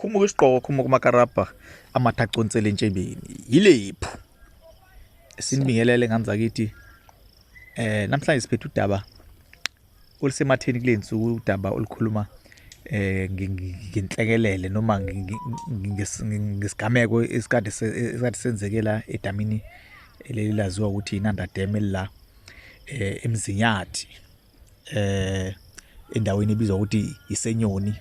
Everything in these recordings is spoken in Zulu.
Khumuka isigqoko, khumuka umakarabha, amathe aconsele entshebeni. Yilephu. Sinibingelele ngane zakithi. Namhlanje siphethe udaba olusematheni kule nsuku, udaba olukhuluma ngenhlekelele noma ngesigameko esikade senzekela edamini leli laziwa ukuthi iNanda Dam elila eMzinyathi. Endaweni ebizwa ukuthi iseNyoni,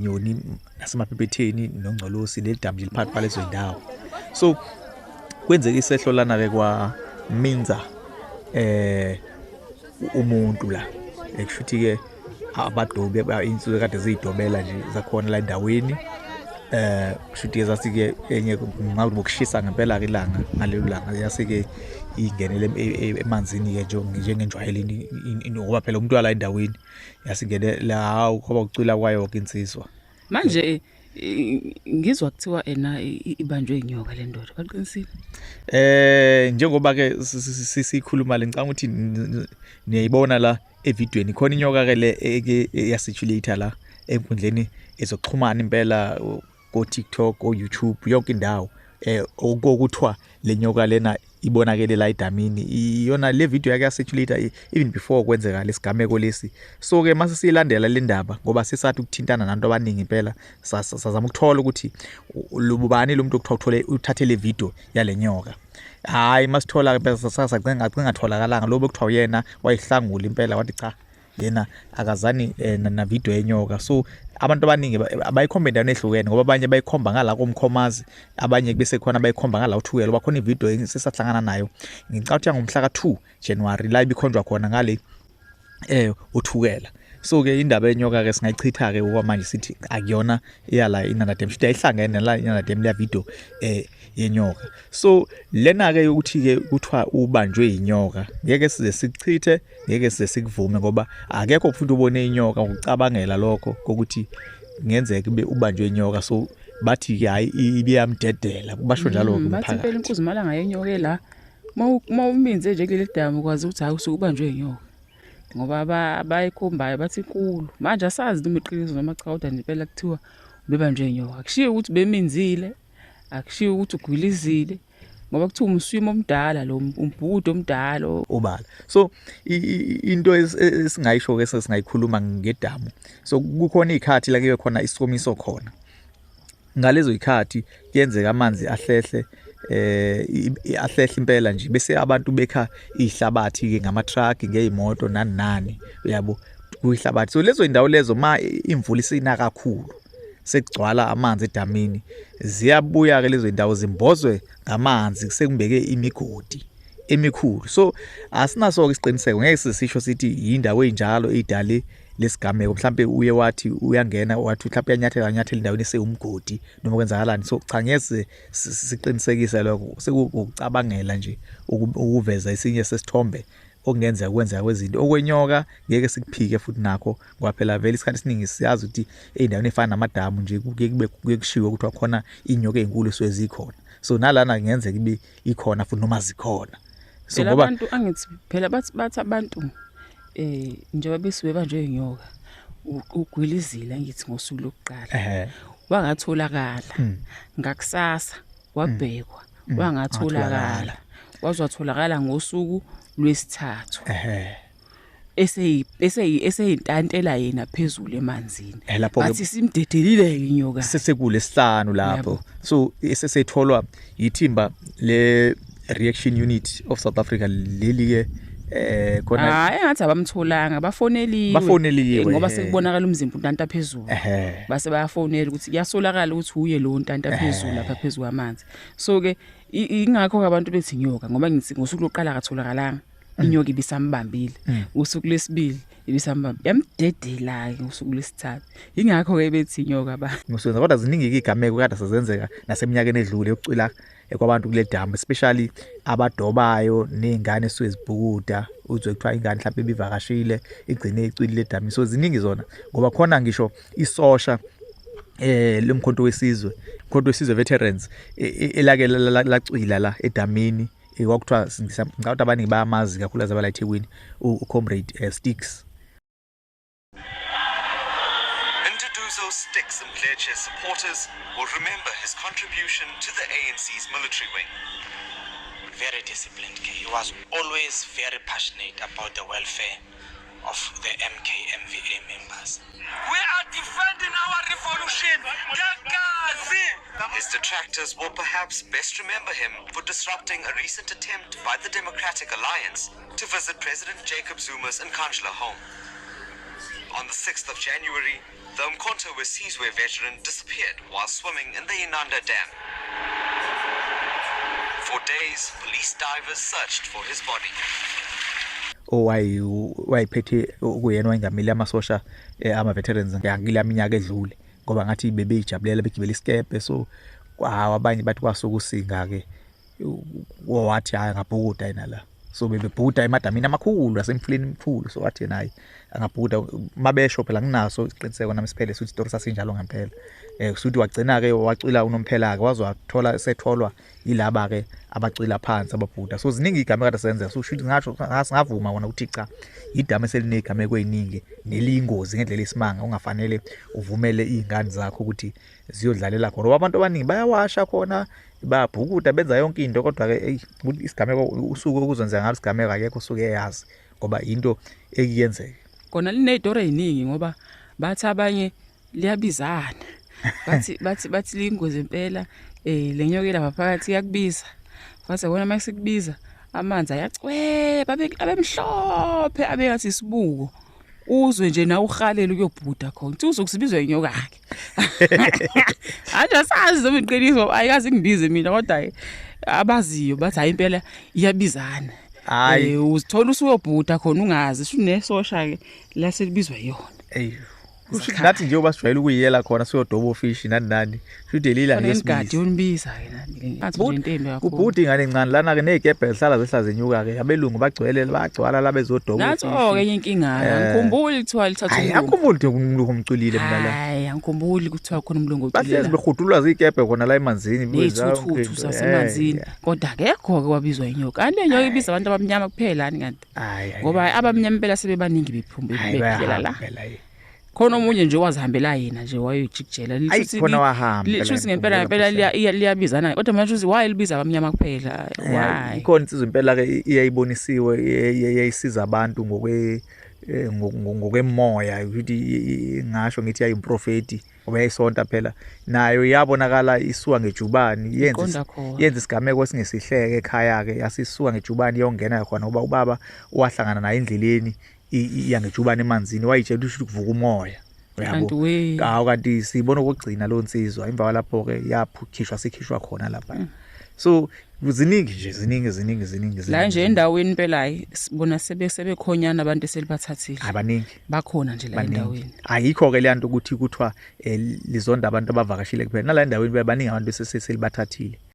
Nyoni naseMaphephetheni noNgcolosi, leli damu nje liphakathi kwalezo zindawo. So kwenzeka isehlo lana ke kwa Minza umuntu la, ekushuthi ke abadobi insuku kade ziyidobela nje zakhona la endaweni. Kushuthi ke zasi ke enye ngabe bokushisa ngempela ke ilanga ngalelo langa, yase ke ingenele emanzini ke njengenjwayelo, ngoba phela umuntu wala endaweni yasingenela, hawu, kwaba ukucwila kwayo yonke insizwa. Manje ngizwa kuthiwa ena ibanjwe inyoka le ndoda, baqinisile? Njengoba ke sikhuluma le, ngicabanga ukuthi niyayibona la evidweni khona inyoka ke le eke yasirculate la enkundleni ezokuxhumana impela, ko TikTok, ko YouTube, yonke indawo, okuthiwa le nyoka lena ibonakele la edamini. Iyona le video yake yasirculate even before kwenzeka lesigameko lesi. So ke mase siyilandela le ndaba, ngoba sisathi ukuthintana nabantu abaningi impela, sazama ukuthola ukuthi lubani lo muntu okuthiwa uthole uthathe le video yale nyoka. Hayi, masithola impela sasagcina ngatholakalanga lo bekuthiwa uyena wayihlangula impela, wathi cha, yena akazani na video yenyoka. So abantu abaningi abayikhomba endaweni ehlukene, ngoba abanye bayikhomba ngala koMkhomazi, abanye bese khona bayikhomba ngala uThukela. Bakhona ivideo esisahlangana nayo, ngicabanga ukuthi ngomhla ka2 January, la ibikhonjwa khona ngale uThukela. So ke indaba yenyoka ke singayichitha ke okwamanje, sithi akuyona iyala iNanda Dam, shithi ayihlangene la iNanda Dam leya video yenyoka. So lena ke ukuthi ke kuthiwa ubanjwe inyoka, ngeke size sikuchithe, ngeke size sikuvume, ngoba akekho futhi ubone inyoka ngokucabangela lokho kokuthi kungenzeka kube ubanjwe inyoka. So bathi ke hayi, ibiyamdedela, basho njalo ke. Bathi impela inkuzimalanga yenyoka la, mawuminze nje kuleli damu ukwazi ukuthi hayi, usuke ubanjwe inyoka, ngoba abayikhombayo bathi inkulu. Manje asazi noma iqiniso noma cha, kodwa nje impela kuthiwa bebanjwe inyoka. Akushiwo ukuthi beminzile, akushiwo ukuthi ugwilizile, ngoba kuthiwa umswimo omdala lo, umbhukudo omdala. Obala. So into esingayisho ke, sesingayikhuluma ngedamu, so kukhona izikhathi la kuye khona isomiso khona. Ngalezo zikhathi kuyenzeka amanzi ahlehle, ahlehle impela nje, bese abantu bekha ihlabathi ke ngama truck, ngezimoto, nani nani, uyabo, kuyihlabathi. So lezo indawo lezo, ma imvula isina kakhulu, sekugcwala amanzi edamini, ziyabuya ke lezo indawo zimbozwe ngamanzi, sekumbeke imigodi emikhulu. So asinaso ke isiqiniseko, ngeke sisisho sithi yindawo enjalo idale lesigameko. Mhlambe uye wathi uyangena, wathi mhlawumbe uyanyathela, anyathela endaweni esewumgodi noma kwenzakalani. So cha, ngeke siqinisekise lokho, sekuwukucabangela nje ukuveza esinye sesithombe okungenzeka kwenzeka kwezinto. Okwenyoka ngeke sikuphike futhi nakho, ngoba phela vele isikhathi esiningi siyazi ukuthi ey'ndaweni ey'fana namadamu nje kuke kube kuke kushiwo ukuthi khona iy'nyoka ey'nkulu esuke zikhona. So nalana kungenzeka ibe ikhona futhi noma zikhona. So phela ngoba abantu, angithi phela bathi abantu njengoba besuke banjwe inyoka, ugwilizile angithi ngosuku lokuqala, wangatholakala. Ngakusasa wabhekwa, wangatholakala, wazwatholakala ngosuku lwesithathu eseyintantela yena phezulu emanzini. Lapho-ke Bathi simdedelile inyoka. Sesekulesihlanu lapho. So esesetholwa yithimba le Reaction Unit of South Africa leli ke khona. Hayi, engathi abamtholanga, bafoneliwe. Bafoneliwe, Ngoba sekubonakala umzimba untanta phezulu. Base bayafonela ukuthi kuyasolakala ukuthi uye lo ntanta phezulu lapha phezulu kwamanzi. So ke ingakho ke abantu bethi inyoka, ngoba ngithi ngosuku lokuqala akatholakalanga, inyoka ibisambambile. Usuku lesibili ibisambambile, yamdedela ke ngosuku lesithathu. Ingakho ke bethi inyoka ba. Ngosuku, kodwa ziningi ke igameko kade sezenzeka naseminyakeni edlule yokucwila kwabantu kule damu, especially abadobayo nezingane esuke zibhukuda, uzwe kuthiwa ingane mhlawumbe ibivakashile, igcine icwilile edamini. So ziningi zona, ngoba khona ngisho isosha lomkhonto wesizwe, Mkhonto Wesizwe Veterans, elake lacwila la edamini. Kwakuthiwa, ngicabanga ukuthi abaningi bayamazi kakhulu azabala eThekwini, uComrade Sticks. Introduce. Sticks Mdletshe's supporters will remember his contribution to the ANC's military wing. Very disciplined. He was always very passionate about the welfare of the MKMVA members. We are defending our revolution. Gagazi! His detractors will perhaps best remember him for disrupting a recent attempt by the Democratic Alliance to visit President Jacob Zuma's Nkandla home. On the 6th of January, the Umkhonto weSizwe veteran disappeared while swimming in the Inanda Dam. For days, police divers searched for his body. Owayiphethe okuyena wayengamele amasosha ama-veterans ngakula minyaka edlule, ngoba ngathi bebeyijabulela begibela isikebhe. So hawu, abanye bathi kwasuka usinga-ke, wathi hhayi, angabhukuda yena la. So bebebhukuda emadamini amakhulu asemfuleni emkhulu. So wathi yena hhayi, angabhukuda. Mabesho phela, nginaso isiqiniseko nami siphele ukuthi isitori sasinjalo ngempela. Kusuthi wagcina-ke wacwila unomphela-ke, waze wathola setholwa yilaba-ke abacwila phansi ababhukuda. So ziningi iy'gameko kade senzeka. So shuthi ngasho singavuma kona ukuthi cha, idamu eseliney'gameko ey'ningi neliyingozi ngendlela esimanga, ungafanele uvumele iy'ngane zakho ukuthi ziyodlalela khona, ngoba abantu abaningi bayawasha khona, bayabhukuda, benza yonke into. Kodwa-ke eyi, isigameko usuku okuzenzeka ngalo isigameko akekho osuke eyazi, ngoba into ekuyenzeka. Kona liney'tori ey'ningi, ngoba bathi abanye liyabizana, bathi liyingozi impela. Le nyoka lapha phakathi iyakubiza, bathi yabona uma sikubiza amanzi ayacweba abemhlophe, abe ngathi isibuko, uzwe nje nawe uhalela ukuyobhuda khona, uthi uzokusibizwa inyoka-ke. Anje asazi noma iqiniso, ayikaze ingibize mina, kodwa abaziyo bathi hayi, impela iyabizana. Hhayi. Uzithola usuyobhuda khona ungazi, usunesosha-ke laselibizwa yona. Eyi, kusho ukuthi nathi njengoba sijwayele ukuyiyela khona siyodoba ofishi nani nani, shuthi lila Khona imigadi yonibiza-ke nani, ngathi nje into embi kakhulu. Kubhuda ingane encane lana-ke, ney'kebhe zihlala zehla zenyuka-ke, abelungu bagcwele, bagcwala la bezodoba. Natso-ke enye inkinga-ke, angikhumbuli kuthiwa lithatha Hayi, umlungu. Angikhumbuli ukuthi umlungu umculile mina la. Hayi, angikhumbuli kuthiwa khona umlungu Bahlezi oculela. behudulwa ziy'kebhe khona la emanzini, benza yonke Ney'thuthuthu into. zasemanzini, kodwa akekho-ke wabizwa inyoka. Kanti le nyoka ibiza abantu abamnyama kuphela ni kanti? Hhayi, hhayi, Ngoba abamnyama impela sebebaningi bephuma hhayi, bephilela bayahamba la. phela, hhayi. Khona omunye nje wazihambela yena nje wayoyijikijela. Ayi, khona wahamba phela, Lishuthi ngempela ngikhumbula ngempela futhi. liyabizana, kodwa manje uthi why libiza abamnyama kuphela? Why? Ikhona insizwa impela-ke iyayibonisiwe, eyayisiza abantu ngokwemoya, ukuthi ngasho ngithi yayimprofeti ngoba yayisonta phela. Nayo yabonakala isuka ngejubane, yenza Iqonda khona. Yenza isigameko esingesihleke ekhaya-ke, yasisuka ngejubane iyongena khona, ngoba ubaba wahlangana naye endleleni iya ngejubane emanzini, wayitshela ukuthi kuvuka umoya. Kanti we. Hawu, kanti sibona okugcina lo nsizwa. Emva kwalapho-ke yakhishwa, sikhishwa khona lapha. So ziningi nje, ziningi, ziningi, ziningi, La ziningi, nje ziningi. Endaweni impela hayi, sibona sebekhonyana abantu eselibathathile. Abaningi. Bakhona nje la Baningi. endaweni. Ayikho-ke leya nto ukuthi kuthiwa lizonda abantu abavakashile kuphela. Nala endaweni baningi abantu eseselibathathile.